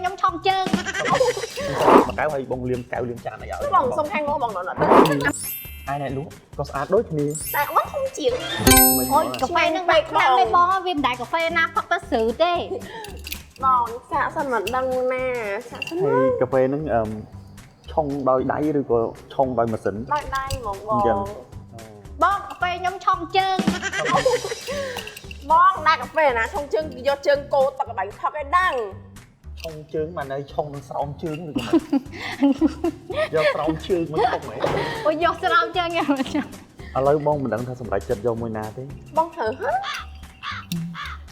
ខ្ញុំឆុងជើង មួយកែវឲ្យបងលាងកែវលាងចានអីឲ្យ បងសុំខាងនោះបងណត់ទៅ ឯអ្នកលក់ក៏ស្អាតដូចគ្នា តែអូនធំជាង អូយកាហ្វេហ្នឹងបែកខ្លាំងទេបងវាមិនដែលកាហ្វេណាផឹកទៅស្រូវទេ បងសាកសិនមិនដឹងណាសាកសិន ហើយកាហ្វេហ្នឹងអឺឆុងដោយដៃឬក៏ឆុងដោយម៉ាស៊ីន ដោយដៃហ្មងប អញ្ចឹ ង ង បងកាហ្វេខ្ញុំឆុងជើង បងដាក់កាហ្វេណាឆុងជើងយកជើងគោទឹកកបាញ់ផឹកឲ្យដឹង ឆុងជើងបានហើយឆុងនឹងស្រោមជើងឬក៏មិនយកស្រោមជើងមកឆុងហ៎ អូយយកស្រោមជើងខ្ញុំ ឥឡូវបងមិនដឹងថាសម្រេចចិត្តយកមួយណាទេ បងត្រូវហ៎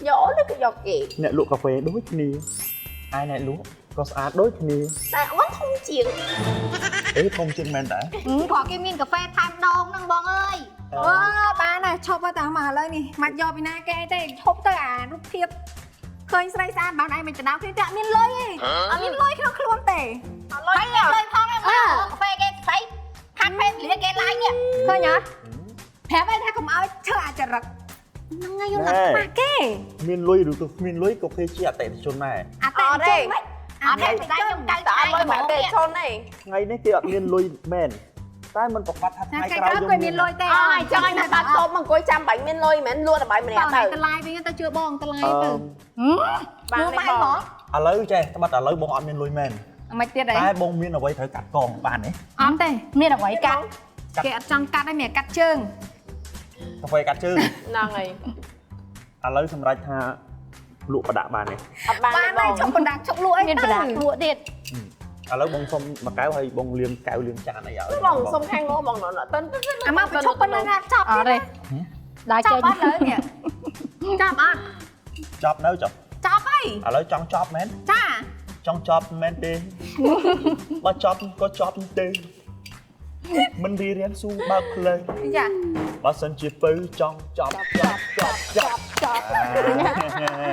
យកអូនឬក៏យកគេ អ្នកលក់កាហ្វេដូចគ្នាឯអ្នកលក់ក៏ស្អាតដូចគ្នា តែអូនធំជាង អេធំជាងមែនតើ ព្រោះគេមានកាហ្វេថែមដងហ្នឹងបងអើយ អឺបានហើយឈប់ហើយតាមកឥឡូវនេះមកយកពីណាគេទេឈប់ទៅអារូបភាពឃើញស្រីស្អាតបានឯងមិនដណ្ដើមគ្នាទេអត់មានលុយទេអត់មានលុយក្នុងខ្លួនទេ អត់លុយ ហើយមានលុយផងហ្នឹងបងកាហ្វេគេស្អីខាត់ពេលវេលាគេឡាយនេះ ឃើញអត់ប្រាប់ឯងថាកុំឲ្យធ្វើអាចរិត ហ្នឹងហើយយល់ ខ្មាស់គេ មានលុយឬក៏គ្មានលុយក៏គេជាអតិថិជនដែរ អតិថិជនមិន អត់ទេតែខ្ញុំកៅ តែ ឆាយ អត់លុយមកទេឈុនទេ ថ្ងៃនេះគេអត់មានលុយមែនតែមិនប្រកាសថា ណា ថ្ងៃក្រោយ គេក្រោយគេមានលុយទេ អើយចង់ឲ្យថាបាត់តបមកអង្គុយចាំបាញ់មានលុយមិនលក់ដល់បាយម្នាក់ ត ទៅ ទៅឡាយវិញទៅជឿបងទៅឡាយ អឺ ទៅ បាន មើលបាយហ្ម ទេបង ង ឥឡូវចេះត្បិតឥឡូវបងអត់មានលុយមែន មិនទៀតអី តែបងមានអ្វីត្រូវកាត់កងបានទេ អត់ទេ មានអ្វីកាត់ គេអត់ចង់កាត់ទេមានកាត់ជើង កាហ្វេកាត់ជើង ហ្នឹងហើយ ឥឡូវសម្រេចថាលក់ប្រដាក់បានទេ អត់បាន បាន ទេបង ហើយឈប់បណ្ដាឈប់លក់អី មានប្រដាប់លក់ទៀត ឥឡូវបងសុំមួយកែវឲ្យបងលាងកែវលាងចានអីឲ្យ បងសុំខាងនោះបងណត់ទៅ អាមកឈប់ប៉ុណ្ណឹងណាចប់ អត់ទេដើរ ច ចេញ ប់អត់លើនេះចប់អត់ ចប់នៅចប់ ចប់ហើយ ឥឡូវចង់ចប់មែន ចា ចង់ចប់មែនទេបើចប់ក៏ចប់ទេមិនរីរៀងស៊ូបើកផ្លូវ ចា បើសិនជាពៅចង់ចប់ចប់ចប់ចប់ ចប់